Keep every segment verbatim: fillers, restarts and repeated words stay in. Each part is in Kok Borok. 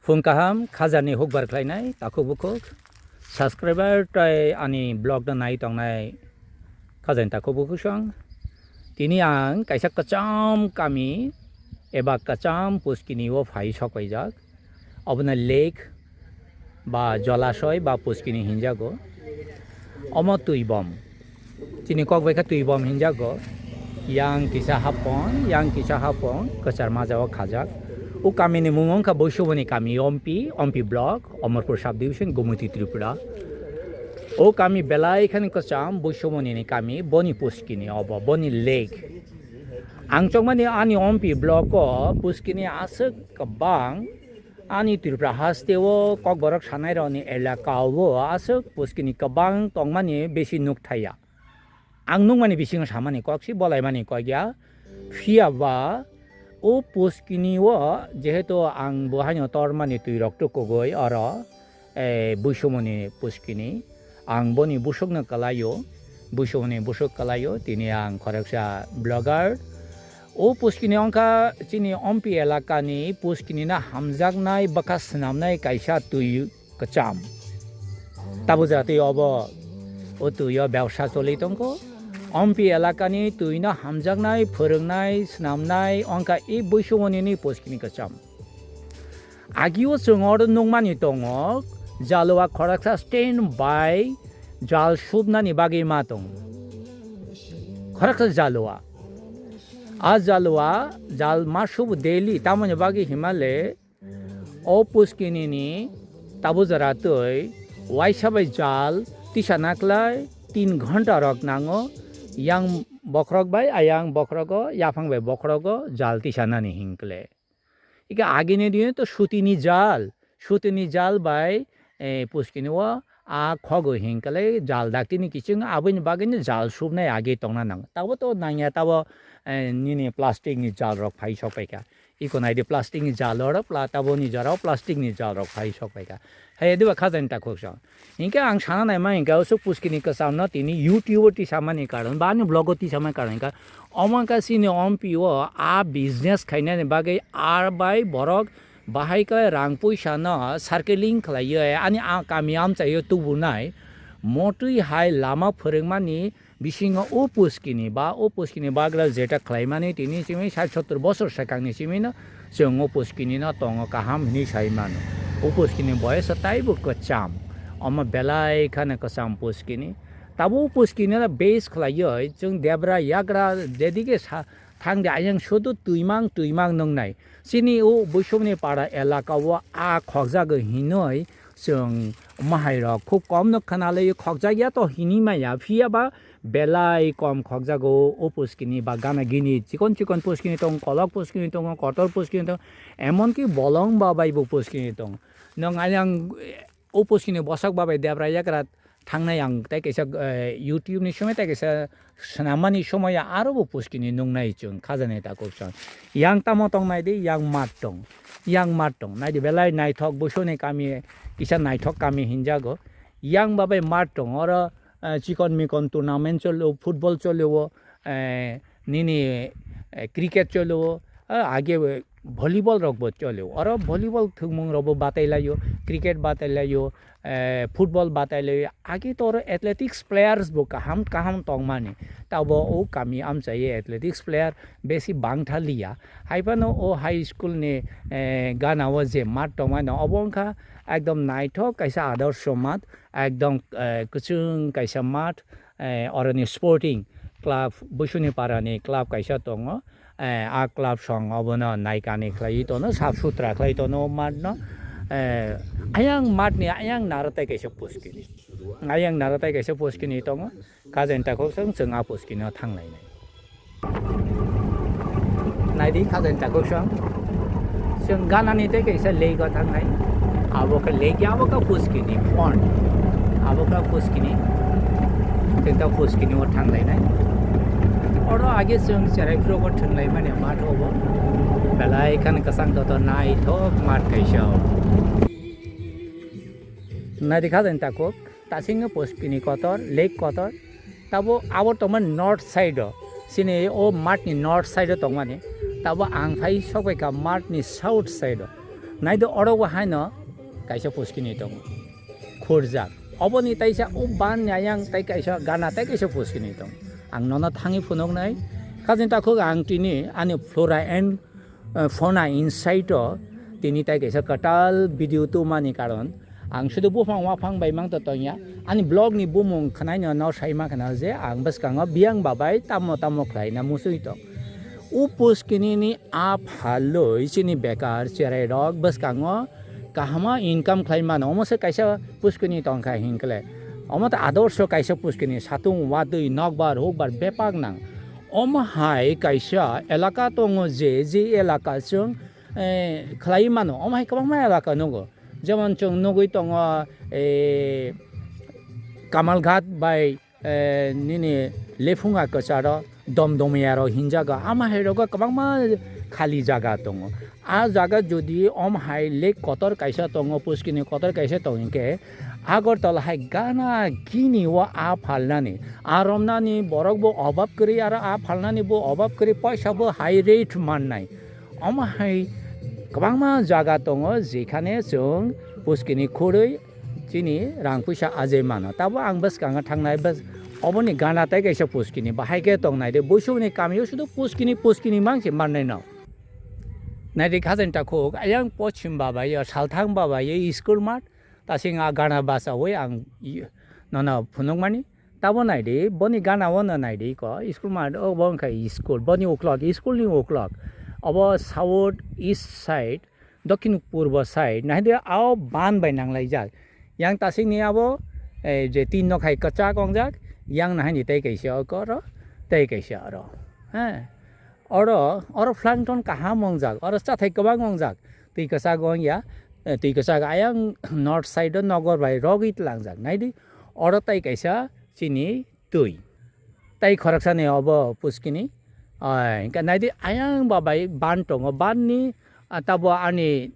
Phung kaham, khajani hukbar khlainai takhuk bukhuk, subscriber tei ani vlog no nai tongnai khajani takhuk bukhuk song. Tini ang kaisa kwcham kami eba kwcham Puskini o phai sokpaijak. Obono lake ba jolasoi ba Puskini hinjago. Omo twibom. Chini kok bai khe twibom hinjago. Yang kisa hapon, yang kisa hapon, kwchar majao khajak. O kamini mung wngkha Boisomoni kami, Ompi, Ompi block, Omorpur subdivision, Gumoti, Tripura. O kami belai khani kwcham, Boisomoni ni kami, boni Puskini obo, boni lake. Ang chokmani ani Ompi block o Puskini aswk kwbang, ani Tripura haste o Kokborok sanai rokni elaka o aswk Puskini kwbang tongmani besi nukthaiya. Ang nukmani bisingo samani kok si bolaimani kok ya. Phiya ba o Puskini o jehetu ang bo haino tormani twi rok tukugwi oro, eh, Buisumoni Puskini. Ang boni busukno kwlaio, Buisumoni busuk kwlaio, tini ang khoroksa vlogger. O Puskini wngkha chini Ompi elakani Puskini no hamjaknai bwkha swnamnai kaisa twi kwcham. Tabuk jora twi obo, o twi o bebsa choli tongkho. Ompi elakani twi no hamjaknai, phwrwngnai, swnamnai wngkha e Buisumoni ni Puskini kwcham. Agio chwng oro nukmani tongo, jalua khoroksa stand by jal subnani bagwi ma tongo. Khoroksa jalua. A jalua jal ma subu daily, tamoni bagwi himale o Puskini ni tabuk jora twi waisa bai jal tisa naklai tin ghonta rok nango, yang bokhorok bai ayang bokhorogo, yaphang bai bokhorogo jal tisa nani hinkle. Ika agini diyo to sutini jal, sutini jal bai, eh, Puskini o a khogo hinkle jal daktini kiching aboni bagwi no jal subnai agi tongna nang. Tabo to nangya tabo, eh, nini plastic ni jal rok phai sok paikha. Iko naidi plastic ni jal oro pla-, taboni jora o plastic ni jal rok phai sok paikha. Hai diba khajani takhuk song. Hinkhe ang sana naima hinkhe usuk Puskini kwcham no tini YouTube o tisamani karon ba ani vlog o tisamani karon hinkhe omo wngkha chini Ompi o a business khainani bagwi ar bai borok bahai khe rang puisa no circling khlaiwi ani a kami amchaio tubunai motwi hai lama phwrwngmani bisingo o Puskini ba o Puskini bagra jeta khlaimani tini simi sait sottor bosor swkangni simi no chwng o Puskini no tongo kaham hinwi sai mano. O Puskini boyes taibo kwcham, omo belai kheno kwcham Puskini. Tabo o Puskini no base khlaiwi chwng debra yagra jedige sa thangdi ayang sudu twimang twimang nungnai. Chini o Buisumni para elaka o a khokjago hinwi chwng mahairok khub kom no khwnalwi khokjakya to hinwi maya, phiya ba belai kom khokjago o Puskini ba gana gini chikon chikon Puskini tongo, kolok Puskini tongo, kotor Puskini tongo, emonki bolong ba bai bo Puskini tongo. Nwng ayang o Puskini bosok ba bai debra yagra thangnai ang tei kaisa, eh, YouTube ni somoi tei kaisa swnammani somoi aro bo Puskini nungnai chwng khajani takhuk song. Yang tamo tong naidi, yang mat tong, yang mat tong. Naidi belai naithok Buisumni kami kisa naithok kami hinjago. Yang babai mat tong oro, eh, chikon mikon tournament cholo, football cholo, eh, nini, eh, cricket cholo, eh, age volleyball rok bo cholo. Oro volleyball thwngmung rok bo batai laio, cricket batai laio, eh, football batai laio. Age to oro athletics players bo kaham kaham tongmani. Tabo o kami amchai athletics player besi bangtha liya. Haiphano o high school ni, eh, gana o je mat tongmani obo wngkha ekdom naithok kaisa adorsho mat, ekdom, eh, kwchwng kaisa mat, eh, oroni sporting club, Buisuni parani club kaisa tongo. Eh, a club song obono naikani khlaiwi tono, sap sutra khlai tono o mat no. Eh, ayang mat ni ayang naro tai kaisa Puskini. Ayang naro tai kaisa Puskini tongo. Khajani takhuk song chwng a Puskini o thanglainai. Naidi khajani takhuk song. Chwng ganani tei kaisa lake o thangnai. Abo khe lake ya, abo khe Puskini pond. Abo khe Puskini. Chwng ta Puskini o thanglainai. Oro age chwng cherai phuru bo thwnglaimani mat obo. Belai kheno kwchang dotor naithok mat kaisa o. Naidi khajani takhuk. Tasingno Puskini kotor, lake kotor. Tabo abo tongmani north side o. Chini o mat ni north side o tongmani. Tabo ang phai sokbaikha mat ni south side o. Naidi oro bo haino kaisa puskini tongo. Khurjak. Oboni taisa o ban ni ayang tai kaisa gana tai kaisa puskini tongo. Ang nono thangwi phunuknai. Khajin takhuk ang tini ani flora and, eh, fauna inside o tini tai kaisa kwtal video tubumani karon ang sudu buphang waphang bai mangto tongya. Ani blog ni bumung khwnaino no saima khna je ang bwskango biyang babai tamo tamo khlaina musui tong. O puskini ni a phalwi chini bekar cherai rok bwskango kahama income khlai mano. Omo se kaisa puskini tongkha hinkle. Omo ta adorsho kaisa puskini satung watwi nokbar hukbar bepak nang. Omo hai kaisa elaka tongo je, je elaka chwng, eh, khlai mano. Omo hai kwbangma elaka nugo. Jemon chwng nugwi tongo, eh, Kamalghat bai, eh, nini Lephunga kwcharo Domdomiyaro hinjago. Ama hai rogo kwbangma khali jaga tongo. A jaga jodi om hai lake kotor kaisa tongo, puskini kotor kaisa tong hinkhe Agartala hai gana gini o a phalnani, a romnani borok bo obab kwrwi aro a phalnani bo obab kwrwi poisa bo hai rate mannai. Omo hai kwbangma jaga tongo jekhane chwng puskini khurwi chini rang puisa ajai mano. Tabo ang bwskango thangnai bws-, oboni gana tai kaisa puskini bahai khe tongnai de. Buisukni kamio sudu puskini, puskini mangsi mannai no. Naidi khajani takhuk, ayang pochim babai, o salthang babai, o school mat, tasing a gana bachawi ang i-, nono phunukmani. Tabo naidi, boni gana o no naidi ko, school mat, o bo wngkha school, boni uklok, school ni uklok. Obo south east side, Dokhin purbo side, naidi ao ban bai nanglaijak. Yang tasik ni abo, eh, je tin nok hai kwchak ongjak, yang nahani tei kaisa oko oro, tei kaisa oro. He. Oro, oro plankton kaham ongjak, oro chathai kwbang ongjak. Twi kwchak ongya, eh, twi kwchak ayang north side o nogor bai rogwi tlangjak. Naidi, oro tei kaisa chini twi. Tai khoroksani obo puskini. Ai, hingke naidi ayang babai ban tongo. Ban ni, ah, tabo ani,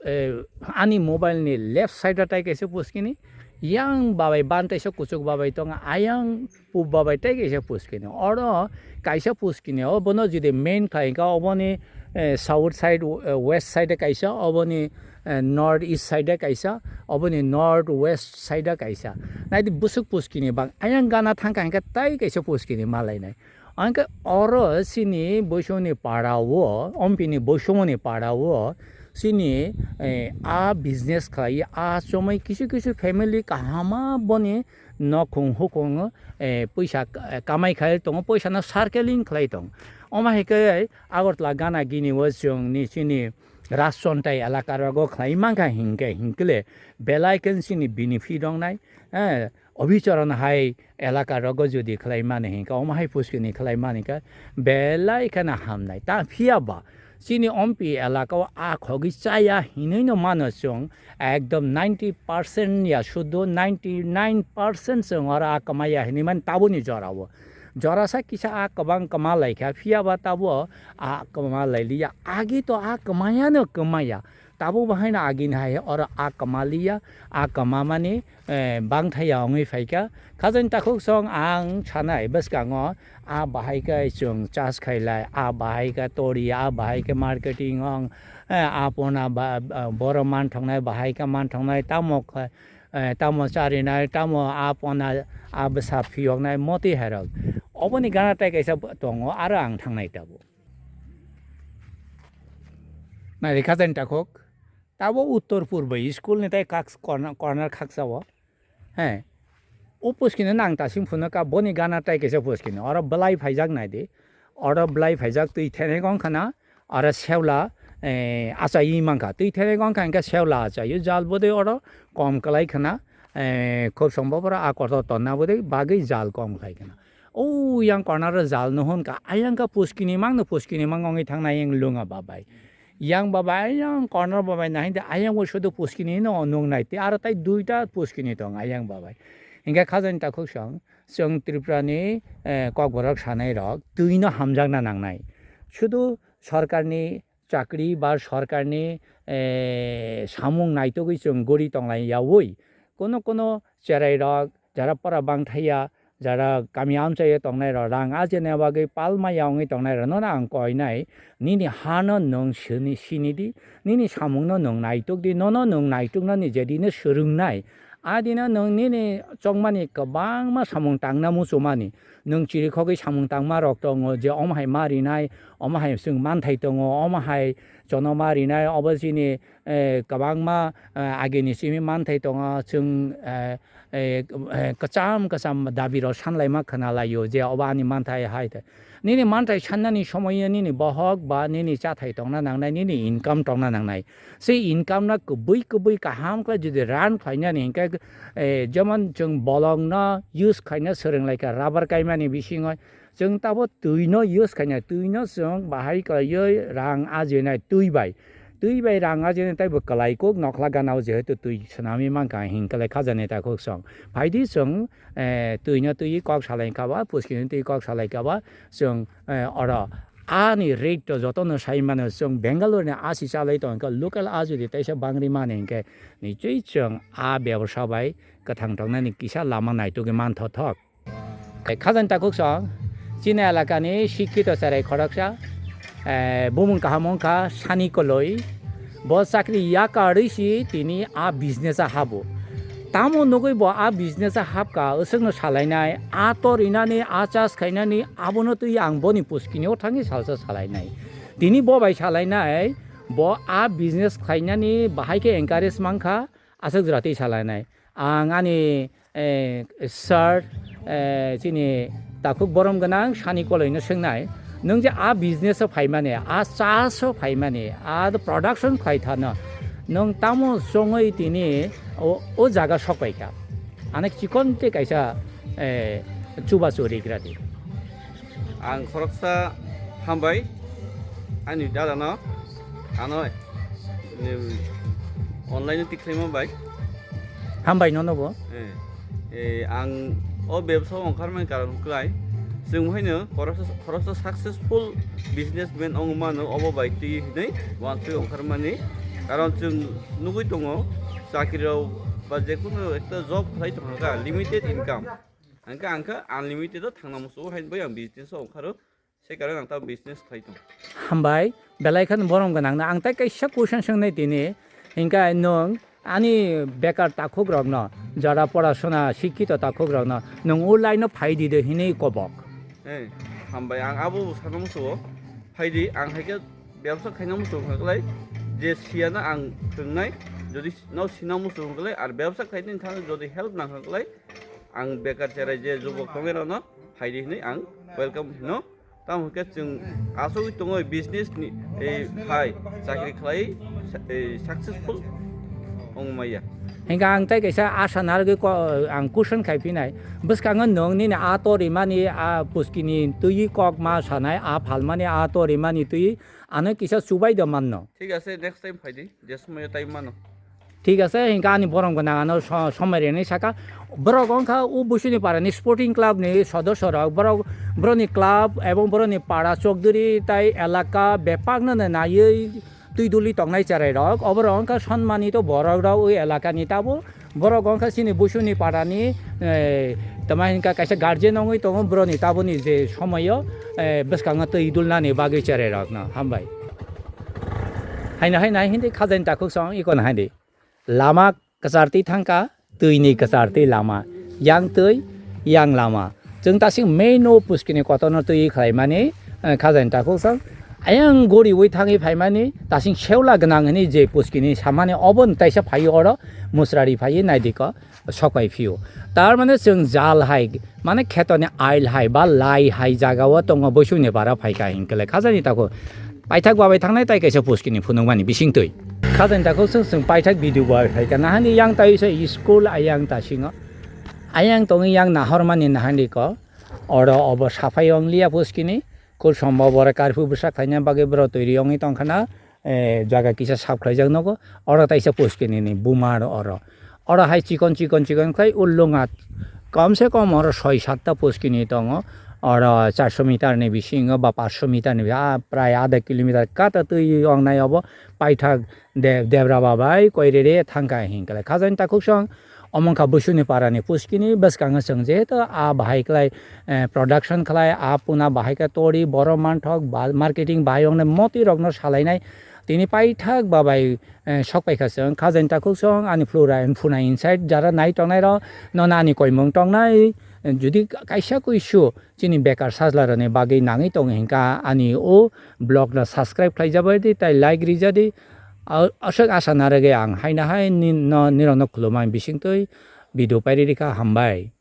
eh, ani mobile ni left side o tai kaisa puskini. Yang babai ban taisa kuchuk babai tongo. Ayang pub babai tai kaisa puskini. Oro kaisa puskini. Obono jodi main khlai hingke oboni, eh, south side, eh, west side o kaisa, oboni eh, north east side o kaisa, oboni north west side o kaisa. Naidi busuk puskini bang ayang gana thangkha hingke tai kaisa puskini malainai. Hingke oro chini boisongni para o, ompini boisongni para o, chini, eh, a business khlai, a chomoi kisu kisu family kahama boni nokhung hukung, eh, puisa ka-, kamai khai tongo, puisa no circling khlai tong. Omo hai khe Agartala gana gini o chwng ni chini Rajchontai elaka rogo khlai mankha hinkhe, hinkle belai khe chini benefit wngnai, eh, obicharon hai elaka rogo jodi khlai mani hinkhe, omo hai puskini khlai mani khe belai kheno hamnai. Ta phiya ba chini ompi elaka o a khogwi chaya hinwi no mano chwng, ekdom ninety percent ya sudo ninety nine percent chwng oro a kwmaya hinwi mani tabukni jora o. Jorasa kisa a kwbang kwma laikha, phiya ba tabo a kwma lailiya. Agi to a kwmaya no kwmaya. Tabuk bahai no agi ni hai oro a kwma liya, a kwma mani, eh, bangthaya wngwi phaikha. Khajani takhuk song ang sanai bwskango a bahai khe chwng charge khailai, a bahai khe tori, a bahai khe marketing ong, eh, a pona ba, ba, boro manthoknai, bahai khe manthoknai, tamo khe, eh, tamo charinai, tamo a pona a bwsa phiyoknai, moti hairok. Oboni gana tai kaisa tongo, aro ang thangnai tabuk. Naidi khajani takhuk. Tabo uttor purbo school ni tai kak corner, corner khaksa o. He. O puskini nang tasing phunukha boni gana tai kaisa puskini. Oro belai phaijak naidi. Oro belai phaijak twi thenai wngkha na. Oro sewla, eh, achaiwi mankha. Twi thenai wngkha hingkhe sewla achaiwi. Jal bodoi oro kom kwlai khna. Eh, khub sombo oro a kotor tonna bodoi bagwi jal kom khlai khna. O yang corner o jal no hwn ka, ayang ka puskini mang no puskini mang wngwi thang na yang lunga babai. Yang babai, yang corner babai nahai de, ayang bo sudu puskini no nung nai te, aro tai duita puskini tong ayang babai. Hingke khajani takhuk song, chwng Tripura ni, eh, kokborok sanai rok, twi no hamjakna nangnai. Sudu sorkar ni chakri ba sorkar ni, eh, samung naitugwi chwng guri tonglai yaui. Kono kono cherai rok, jara pora bangthaya, jara kami amchaio tongnai rok, rang ajina bagwi pal maya wngwi tongnai rok, nono ang koinai, nini hano nwng sini, sini di, nini samungno nwng naituk di, nono nwng naituknani je dino swrwngnai, a dino nwng nini chongmani kwbangma samung tangna muchumani, nwng chirikhogwi samung tangma rok tongo je omo hai ma rinai, omo hai chwng manthai tongo, omo hai chono ma rinai, obo chini eh, kwbangma, eh, agini simi manthai tongo, chwng, eh, eh, eh, kwcham kwcham dabi rok sanlaima khwnalaio je obo ani manthai hai te. Nini manthai sannani somoio nini bohok ba nini chathai tongna nangnai, nini income tongna nangnai. Se income no kwbwi kwbwi kaham khlai jodi run khlainani hinkhe, eh, jemon chwng bolong no use khlaina swrwnglaikha rubber kaimani bisingo, chwng tabo twi no use khaina, twi no chwng bahai khlaiwi rang ajinai twi bai. Twi bai rang ajinai taibo kwlai kuk nokhla gana o jehetu twi swnamwi mankha hinkhe lai khajani takhuk song. Phaidi chwng, eh, twi no twi kok salai kha ba, puski no twi kok salai kha ba, chwng, eh, oro ani rate to joto no sai mano, chwng Bangalore ni asi chalai tong kha, local a jodi taisa bangri mani hinkhe nichwi chwng a bebosa bai kwthang tongnani kisa lama naitugwi manthothok. Khajani takhuk song, chini elakani sikkito cherai khoroksa, eh, bumung kaham wngkha Sani Koloi. Bo chakri yakarwi si tini a business-o habo. Tamo nugwi bo a business-o habkha, aswkno salainai, a tor rinani, a chas khainani, abono twi ang boni puskini o thangwi salsa salainai. Tini bo bai salainai, bo a business khlainani bahai khe encourage mankha, aswk jora twi salainai. Ang ani, eh, sir, eh, chini takhuk borom gwnang Sani Koloi no swngnai, nwng je a business o phaimani, a chas o phaimani, a production khlai thano, nwng tamo chongwi tini o, o jaga sok pai kha? Anek chikon tei kaisa, eh, chubachu rigra di. Ang khoroksa hambai ani dada no, ano, em, online o tikhlaima bai. Hambai nono bo. Eh, eh, ang o bebsa ongkharmani karon kwlai. Chwng haino khoroksa, khoroksa successful businessman wngmano obo bai twi hinwi wansuk ongkharmani. Karon chwng nugwi tongo, chakri rok ba jekunu ekta job khlai tongkha, limited income. Hingke ang khe unlimited o thangna muchungo, haini bagwi ang business o ongkharo, se karon ang ta business khlai tongo. Hambai, belai kheno borom gwnang no. Ang tai kaisa question swngnai tini, hingke nwng ani bekar takhuk rok no, jara porasona sikkito takhuk rok no, nwng o line o phai di de hinwi kobok. Eh, hambai, ang abo sana muchungo, phai di, ang hai khe bebsa khaina muchung kha klai, je siya na ang thwngnai, jodi no sina muchung kha klai, ar bebsa khaina thang jodi help nang kha klai, ang bekar cherai je jubok tongwi rokno phai di hinwi ang welcome hino. Tamo hwnkhe chwng asugwi tongo business ni, eh, hai chakri khlai, eh, successful wng maya. Hingke ang tai kaisa asa narwgwi ko-, ang question khai phinai. Bwskango nwng nini a torimani, a puskini twi kok ma sanai, a phalmani, a torimani twi ano kisa chubai da manno. Thik ase, next time phai di, je somoyo time mano. Thik ase, hingke ani borom gwnang ano so-, somai rwnai saka. Borok wngkha o Buisuni Parani Sporting Club ni sodosyo rok, borok, boroni club ebong boroni para chokduri tai elaka bebak no naiwi twi duli tongnai cherai rok. Oborok wngkha sonmani to borok rok o elaka ni tabo. Borok wngkha chini Buisuni Parani, eh, tama hingka kaisa guardian wngwi tongo, boroni taboni je somoyo, eh, bwskango twi dulnani bagwi cherai rokno. Hambai. Haino, haino, hai hindi khajani takhuk song iko no hai di. Lama kwchartwi thangkha, twini kwchartwi lama. Yang twi, yang lama. Chwng tasing main o puskini kotorno twi khlaimani, eh, khajani takhuk song. Ayang goriwi thangwi phaimani, tasing sewla gwnang hwnwi je puskini samani obo no taisa phaiwi oro musrari phaiwi naidi ko. Sok pai phio. Tar mane chwng jal hai, mane khetoni ail hai ba lai hai jaga o tongo, Buisuni Para phaikha hinkhe le khajani takhuk. Paithak babai thangnai tai kaisa puskini phunukmani bisingtwi. Khajani takhuk chwng, chwng paithak video bai phaikha. Nahani yang tai se school ayang tasingo. Ayang tongwi yang nahormani nahani ko. Oro obo saphai wngliya puskini. Khub sombo boro curfew bwsa khlaina bagwi borok twi ri wngwi tongkha na. Eh, jaga kisa sap khlaijak nogo, oro taisa puskini ni buma oro. Oro hai chikon, chikon, chikon khlai o lunga, kom se kom oro soi satta puskini tongo. Oro charso meter ni bisingo ba paanch meter ni, ah, prai adha kilometer kata twi wngnai obo. Paithak de-, debra babai koirere thangkha hinkhe khajani takhuk song. Omo wngkha Bwswni parani puskini bwskango chwng jehetu a bahai khlai, eh, production khlai, a puna bahai khe tori, borok manthok, ba-, marketing bahai wngnai motwi rokno salainai. Tini paithak babai, eh, sok paikha chwng, khajain takhuk chwng, ani phulura phuna inside jara nai tongnai rok, nono ani koimung tongnai, eh, judi kaisa kuisu chini bekar sajlarani bagwi nangwi tongo hinkha ani o vlog no subscribe khlai jabai di, tai like rija di. A-, aswk asa narwgwi ang haino hai ni-, no, nirokno khulumani bisingtwi video pairi rikha, hambai.